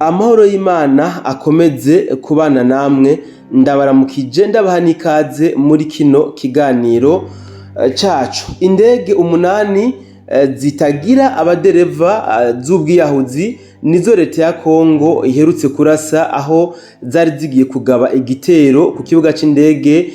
Amahoro y'Imana akomeze kubana namwe, ndabaramukije ndabaha n'ikaze muri kino kiganiro cacu. Indege umunani zitagira abadereva z'ubwiyahuzi nizo leta ya Kongo iherutse kurasa aho zari zigiye kugaba igitero ku kibuga c'indege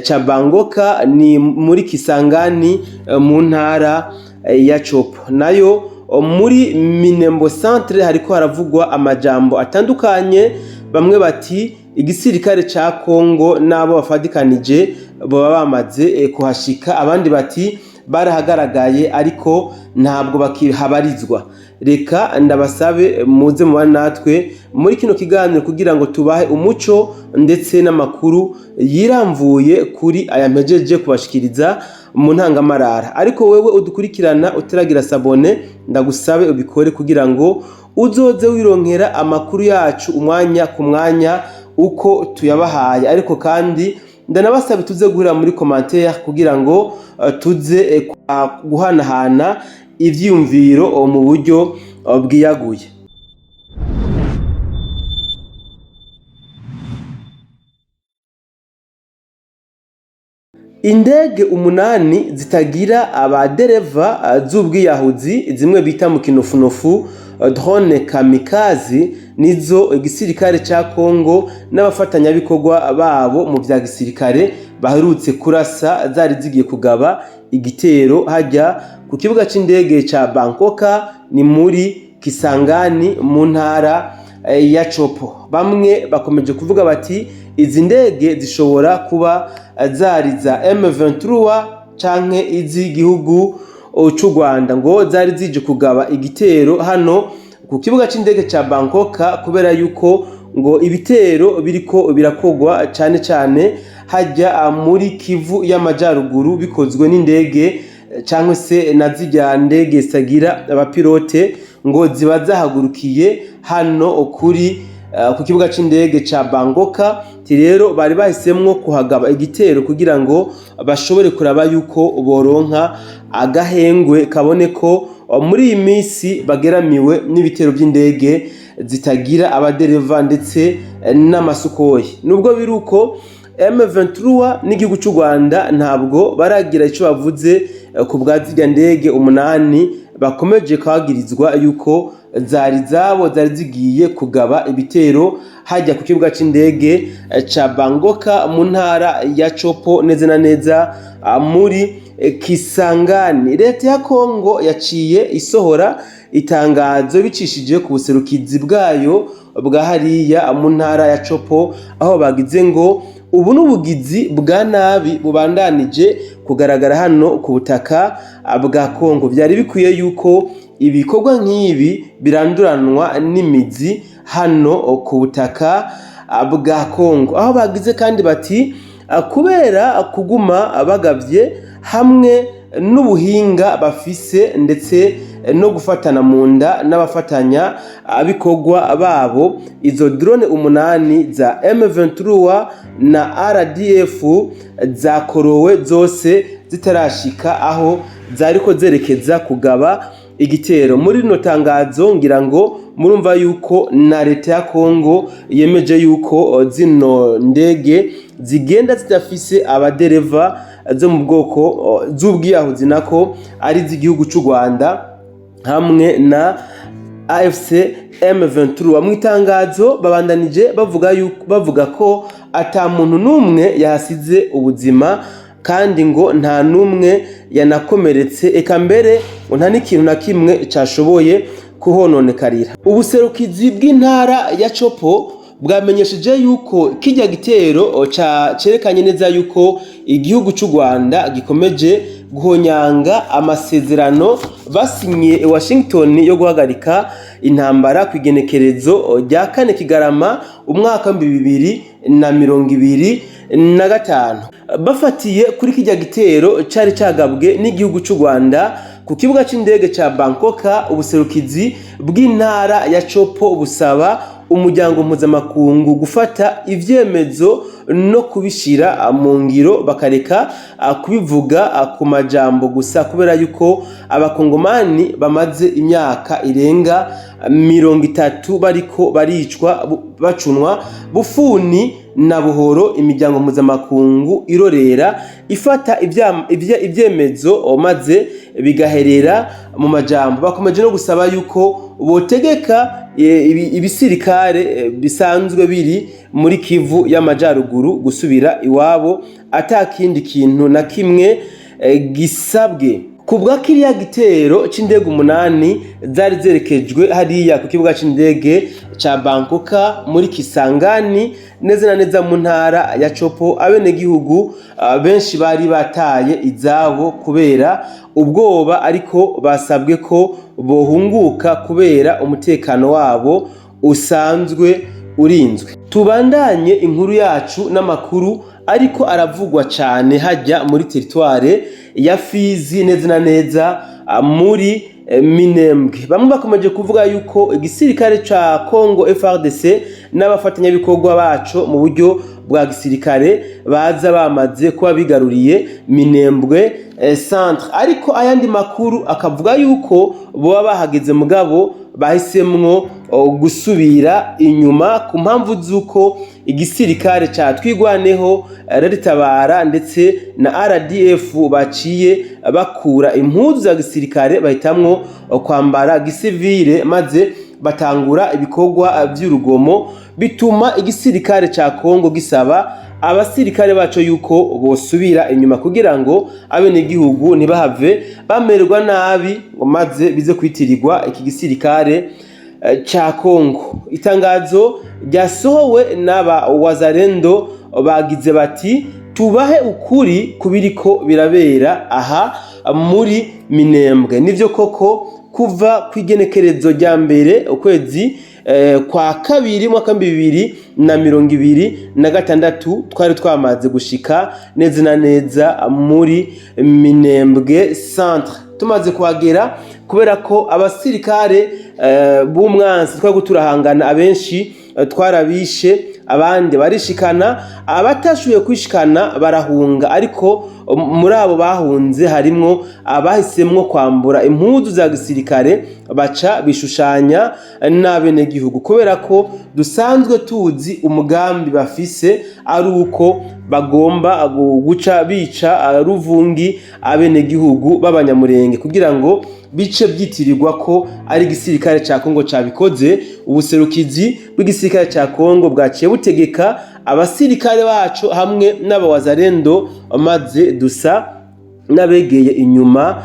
ca Bangoka ni muri Kisangani mu ntara ya Chopo. Nayo muri Minembwe Centre hariko haravugwa amajambo atandukanye, bamwe bati igisirikare ca Kongo n'abo bafadikanije boba bamaze kuhashika, abandi bati barahagaragaye ariko ntabwo bakihabarizwa. Reka ndabasabe muze mubane natwe muri kino kiganiro kugira ngo tubahe umuco ndetse n'amakuru yiramvuye kuri aya mpejeje kubashikiriza mu ntangamarara. Ariko wewe udukurikirana utaragira sabone, ndagusabe ubikore kugira ngo uzoze wironkera amakuru yacu umwanya ku mwanya uko tuyabahaye. Ariko kandi ndanabasabe tuze guhurira muri commentaire kugira ngo tuze guhanahana ivyiyumviro mu buryo bwiyaguye. Indege umunani zitagira abadereva z'ubwiyahuzi zimwe bita mu kinofunofu drone kamikazi nizo igisirikare ca Kongo n'abafatanyabikorwa babo mu vya gisirikare baherutse kurasa zari zigiye kugaba igitero hajya ku kibuga c'indege ca Bangkoka ni muri Kisangani mu ntara ya Chopo. Bamwe bakomeje kuvuga bati izi ndege zishobora kuba zari za M23 canke iz'igihugu c'u Rwanda, ngo zari zije kugaba igitero hano ku kibuga c'indege ca Bangkoka kubera yuko ngo ibitero biriko birakogwa cane cane hajya muri Kivu y'Amajaruguru bikozwe n'indege canke se na zirya ndege zitagira abapilote ngo ziba zahagurukiye hano kuri ku kibuga c'indege ca Bangoka. Rero bari bahisemwo kuhagaba igitero kugira ngo bashobore kuraba yuko boronka agahengwe kabone ko muri iyi minsi bageramiwe n'ibitero by'indege zitagira abadereva ndetse n'amasukoyi. Nubwo biri uko, M23 n'igihugu c'u Rwanda ntabwo baragira ico bavuze ku bwa zirya ndege umunani bakomeje kwagirizwa yuko zari zabo zari zigiye kugaba ibitero hajya ku kibuga c'indege ca Bangoka mu ntara ya Chopo neza na neza muri Kisangani. Leta ya Kongo yaciye isohora itangazo bicishije ku buserukizi bwayo bwa hariya mu ntara ya Chopo, aho bagize ngo ubu n'ubugizi bwa nabi bubandanije kugaragara hano ku butaka bwa Kongo. Byari bikwiye yuko ibikorwa nk'ibi biranduranwa n'imizi hano ku butaka bwa Kongo. Aho bagize kandi bati kubera kuguma bagavye hamwe n'ubuhinga bafise ndetse no gufatana mu nda n'abafatanya bikorwa babo, izo drone umunani za M23 na RDF zakorowe zose zitarashika aho zariko zerekeza kugaba igitero. Muri rino tangazo ngira ngo murumva yuko na leta ya Kongo yemeje yuko zino ndege zigenda zidafise abadereva zo mu bwoko z'ubwiyahuzi nako ari z'igihugu c'u Rwanda hamwe na AFC M23. Mu itangazo babandanije bavuga yuko bavuga ko ata muntu n'umwe yahasize ubuzima kandi ngo nta n'umwe yanakomeretse, eka mbere ngo nta n'ikintu na kimwe cashoboye kuhononekarira. Ubuserukizi bw'intara ya Chopo bwamenyesheje yuko kijya gitero cerekanye neza yuko igihugu c'u Rwanda gikomeje guhonyanga amasezerano basinye i Washington yo guhagarika intambara ku igenekerezo rya 4 Kigarama umwaka 2025. Bafatiye kuri kijya gitero cari cagabwe n'igihugu c'u Rwanda ku kibuga c'indege ca Bangkoka, ubuserukizi bw'intara ya Chopo busaba Umuryango mpuzamakungu gufata ivyemezo no kubishira mu ngiro, bakareka kubivuga ku majambo gusa, kubera yuko Abakongomani bamaze imyaka irenga 30 bariko baricwa, bacunwa bufuni na buhoro, imiryango mpuzamakungu irorera, ifata ivyemezo maze bigaherera mu majambo. Bakomeje no gusaba yuko botegeka ibisirikare bisanzwe biri muri Kivu y'Amajaruguru gusubira iwabo ata kindi kintu na kimwe gisabwe. Kubwa kiriya gitero c'indege 8 zari zerekejwe hariya ku kibuga c'indege ca Bankoka muri Kisangani, neza na neza mu ntara ya Tshopo, abenegihugu benshi bari bataye izabo kubera ubwoba, ariko basabwe ko bohunguka kubera umutekano wabo usanzwe urinzwe. Tubandanye inkuru yacu n'amakuru ariko aravugwa cane hajya muri territoire ya Fizi, neza na neza muri Minembwe. Bamwe bakomeje kuvuga yuko igisirikare ca Congo FARDC n'abafatanyabikorwa baco mu buryo bwa gisirikare baza bamaze kuba bigaruriye Minembwe centre, ariko ayandi makuru akavuga yuko boba bahageze mugabo bahisemwo gusubira inyuma ku mpamvu z'uko igisirikare ca Twigwaneho, RED-Tabara ndetse na RDF baciye bakura impuzu za gisirikare, bahitamwo kwambara gisivile, maze batangura ibikorwa vy'urugomo, bituma igisirikare ca Kongo gisaba abasirikare baco yuko bosubira inyuma kugira ngo abenegihugu ntibahave bamererwa nabi ngo maze bize kwitirirwa iki gisirikare ca Kongo. Itangazo ryasohowe n'aba Wazalendo bagize bati: "Tubahe ukuri kubiriko birabera aha muri Minembwe. Nivyo koko, kuva kw'igenekerezo rya 1 ukwezi kwa kabiri mwaka 2026, twari twamaze gushika neza na neza muri Minembwe centre. Tumaze kuhagera, kubera ko abasirikare b'umwansi twari turahangana abenshi twarabishe, abandi barishikana, abatashoboye kwishikana barahunga. Ariko muri abo bahunze harimwo abahisemwo kwambura impuzu za gisirikare, baca bishushanya n'abenegihugu, kubera ko dusanzwe tuzi umugambi bafise ari uko bagomba guca bica ruvungi abenegihugu b'Abanyamurenge kugira ngo bice byitirirwa ko ari igisirikare ca Kongo cabikoze. Ubuserukizi bw'igisirikare ca Kongo bwaciye butegeka abasirikare bacu hamwe n'abawazalendo, maze dusa n'abegeye inyuma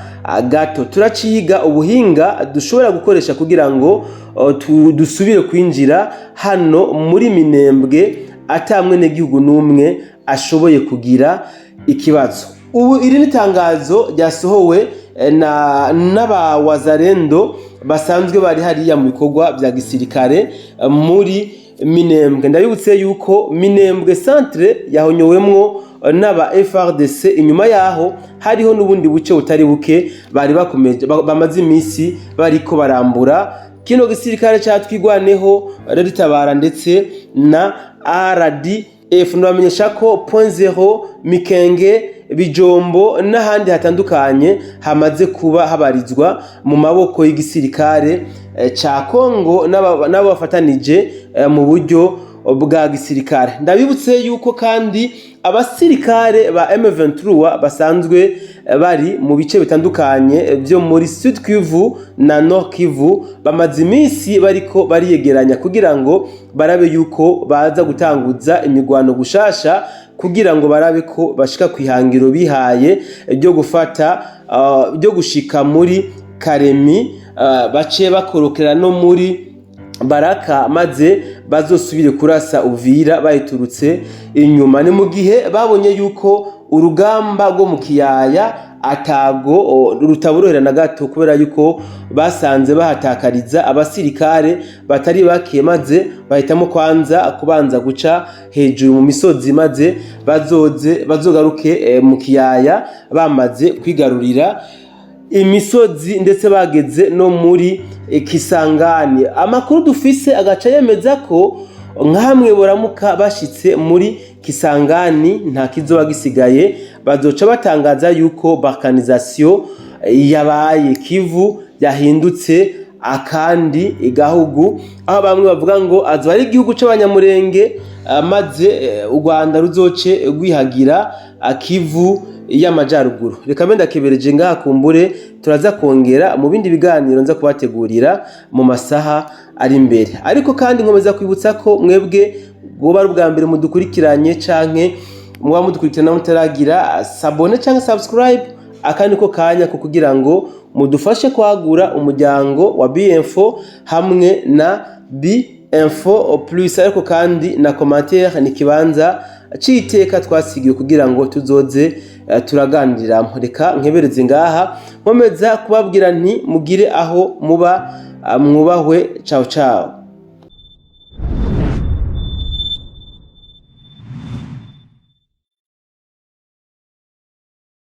gato. Turaciga ubuhinga dushobora gukoresha kugira ngo dusubire kwinjira hano muri Minembwe ata mwenegihugu n'umwe ashoboye kugira ikibazo." Ubu iri ni itangazo ryasohowe na n'abawazalendo basanzwe bari hariya mu bikorwa vya gisirikare muri Minembwe. Ndabibutse yuko Minembwe centre yahonyowemwo n'aba FARDC. Inyuma yaho hariho n'ubundi buce butari buke bari bakomeje bamaze iminsi bariko barambura kino gisirikare ca Twigwaneho, RED-Tabara ndetse na RDF. Nabamenyesha ko Point Zero, Mikenge, Bijombo n'ahandi hatandukanye hamaze kuba habarizwa mu maboko y'igisirikare ca Kongo n'abo bafatanije mu buryo bwa gisirikare. Ndabibutse yuko kandi abasirikare ba M23 basanzwe bari mu bice bitandukanye byo muri Sud Kivu na Nord Kivu bamaze iminsi bariko bariyegeranya kugira ngo barabe yuko baza gutanguza imigwano gushasha, kugira ngo barabe ko bashika kwihangiro bihaye ryo gufata ryo gushika muri Karemi, bace bakorokera no muri Baraka, maze bazosubire kurasa Uvira bayiturutse inyuma. Ni mu gihe babonye yuko urugamba rwo mu kiyaya atago rutaborohera na gato, kubera yuko basanze bahatakariza abasirikare batari bake, maze bahitamo kwanza kubanza guca hejuru mu misozi, maze bazoze bazogaruke mu kiyaya bamaze kwigarurira imisozi ndetse bageze no muri Kisangani. Amakuru dufise agaca yemeza ko nkamwe buramuka bashitse muri Kisangani, nta kizoba gisigaye, bazoca batangaza yuko balkanisation yabaye, Kivu yahindutse akandi gahugu, aho bamwe bavuga ngo azoba ari igihugu c'Abanyamurenge, maze u Rwanda ruzoce rwihagira Kivu y'Amajaruguru. Reka mbe ndakebereje ngaha, kumbure turaza kongera mu bindi biganiro nza kubategurira mu masaha ari imbere. Ariko kandi nkomeza kwibutsa ko mwebwe bwoba ari ubwa mbere mudukurikiranye, canke muba mudukurikirana mutaragira s'abonner canke subscribe, aka niko kanya ko kugira ngo mudufashe kwagura umuryango wa BM4 hamwe na B-Info Plus. Ariko kandi na commentaire ni kibanza c'iteka twasigiwe kugira ngo tuzoze turaganiriramo. Reka nkebereze ngaha, nkomeza kubabwira nti mugire aho muba mwubahwe. Ciao ciao.